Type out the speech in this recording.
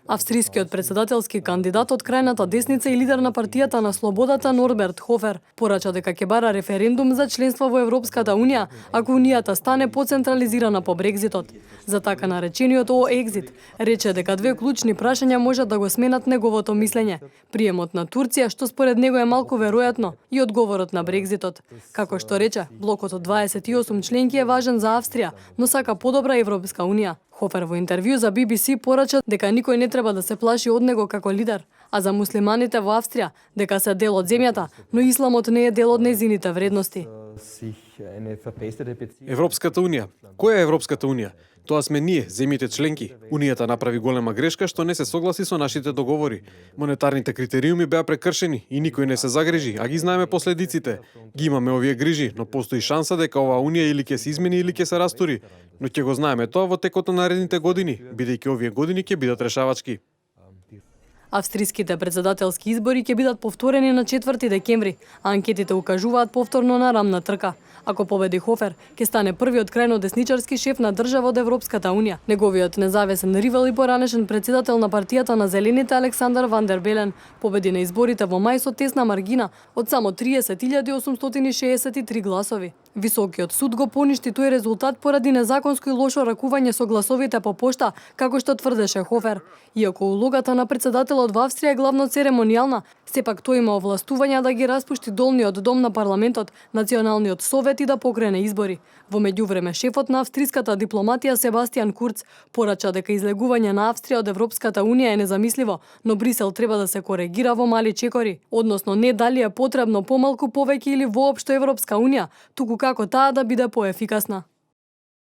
Австрискиот председателски кандидат од крајната десница и лидер на партијата на слободата Норберт Хофер порача дека ќе бара референдум за членство во Европската унија ако унијата стане поцентрализирана по Брекзитот. За така наречениот О-екзит рече дека две клучни прашања можат да го сменат неговото мислење: приемот на Турција, што според него е малку веројатно, и одговорот на Брекзитот. Како што рече, блокот од 28 членки е важен за Австрија, но сака подобра Европска унија. Хофер во интервју за BBC порача дека никој не треба да се плаши од него како лидер, а за муслиманите во Австрија дека се дел од земјата, но исламот не е дел од нејзините вредности. Европската унија. Која е Европската унија? Тоа сме ние, земјите членки. Унијата направи голема грешка што не се согласи со нашите договори. Монетарните критериуми беа прекршени и никој не се загрижи, а ги знаеме последиците. Ги имаме овие грижи, но постои шанса дека оваа унија или ќе се измени или ќе се растури. Но ќе го знаеме тоа во текот на наредните години, бидејќи овие години ќе бидат решавачки. Австриските председателски избори ќе бидат повторени на 4 декември, а анкетите укажуваат повторно на рамна трка. Ако победи Хофер, ќе стане првиот крајно десничарски шеф на држава од Европската унија. Неговиот независен ривал и поранешен председател на партијата на Зелените Александар Ван дер Белен победи на изборите во мај со тесна маргина од само 30.863 гласови. Високиот суд го поништи тој резултат поради незаконско и лошо ракување со гласовите по пошта, како што тврдеше Хофер. Иако улогата на председателот во Австрија е главно церемонијална, сепак тој има овластувања да ги распушти долниот дом на парламентот, националниот совет и да покрене избори. Во меѓувреме, шефот на австриската дипломатија Себастијан Курц порача дека излегување на Австрија од Европската унија е незамисливо, но Брисел треба да се коригира во мали чекори, односно не дали е потребно помалку, повеќе или воопшто Европска унија, туку како таа да биде поефикасна.